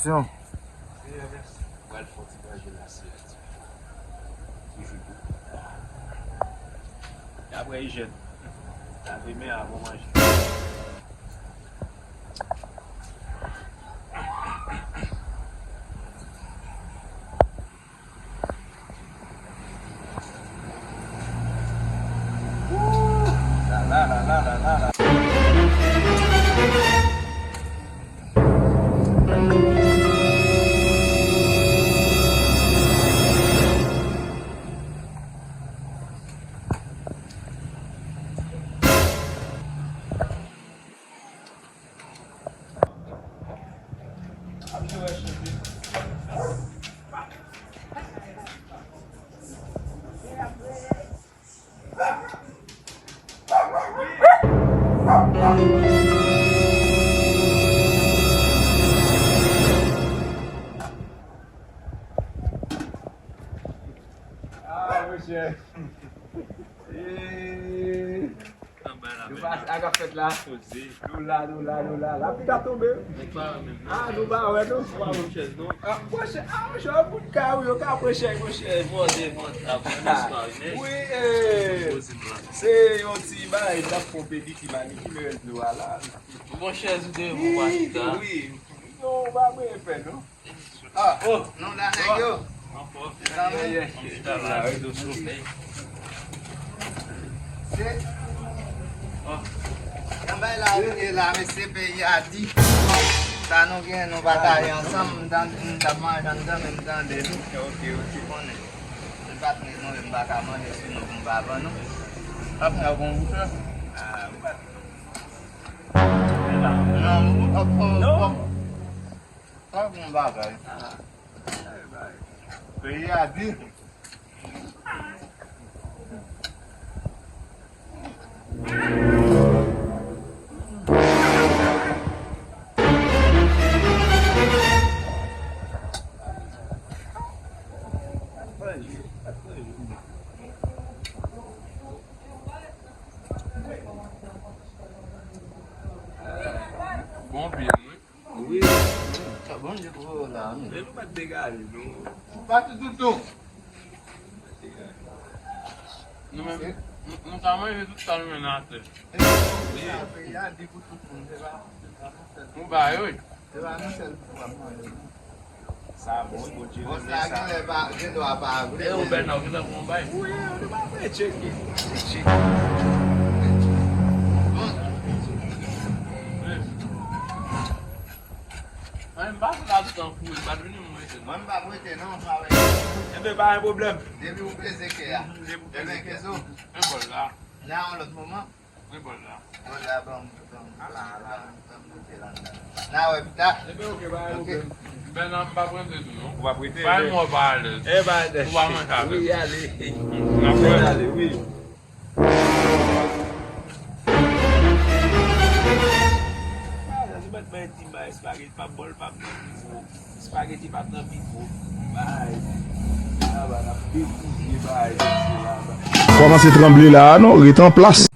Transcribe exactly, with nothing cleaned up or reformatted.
Syon. Pral fè yon ti manje la, se yon ti toujou dou. Dapre ijèn, lave men avan manje. Ah, monchè. Eh. Anba la, nou pa sa k ap fèt la. Poze. Nou la, nou la, nou la. Lapli ka tonbe. Nèg pa wè menm non. Ah, nou pa wè non. Ou pa wè chèz non. Ah, monchè, ah, monchè, yon bout kay ou yo ka pran chèz, monchè. Mòde, mòde, la, bon, bonsoir, men. Wi, eh, poze m la. Se yon ti bagay, n ap fè yon pedikir manikir, men rès nou a la. Bon chèz ou te bon pa chita. Wi, non, ou pa bezwen pè non. Ah, oh, nou la nèg yo. Mezanmi. Se yon bay la, nou ye la, mesye, peyi a di. Sa nou gen, nou pataje ansanm, m t ap manje anndan, men m tande nou. Ok, ok. Konnen. Se pa t nou, men m pa ka manje sou nou pou m pa ban nou. Ap nan bon goute. Ah, ou pa t. Non, ou, ou, ou, ou. Sa bon bagay. Peyi a di. Bon pye, wi. Wi. Sa Bondye pou yo la, wi. Men nou pa t degaje, nou. Nou pa t toutou. Nou menm, nou, nou ka manje tout sa nou mennen atè. Sa peyi a di pou tout moun, se pa, se pa nou sèl. Nou ba yo, wi. Se pa nou sèl pou ap manje, non. Sa bon, wi, Bondye renmen sa. Bòs la genlè pa, gendwa pa vle. E ou Bèna, ou gentan pran yon bay? Wi, nou pa vle tcheke. Tcheke. Bon. Mwen, m pa vle la toutan pou ou, m pa t vini pou m rete non. Mwen, m p ap rete non, m pa rete. Enben, pa gen pwoblèm. Depi ou peze kè a. Depi ou peze kè a. Enben, Kezo. Men bòl la. Nan yon lòt moman. Men bòl la. Bòl la, ban m, ban m, ban m, ban m goute la. N a wè pita. Enben, ok, pa gen pwoblèm. Bèna, m p ap rete tou non. Ou p ap rete? Bay mwen pa alèz. Ou pa manje avè m. Wi, ale. N ap wè. Ale, wi. Ah, sa se mèt bay ti bay espageti, pa bòl, pa bòl. Espageti pa nan pipo. Bay. Laba, n ap dekouvri bay, mesye, laba. Kòmanse tranble la a non, ret an plas.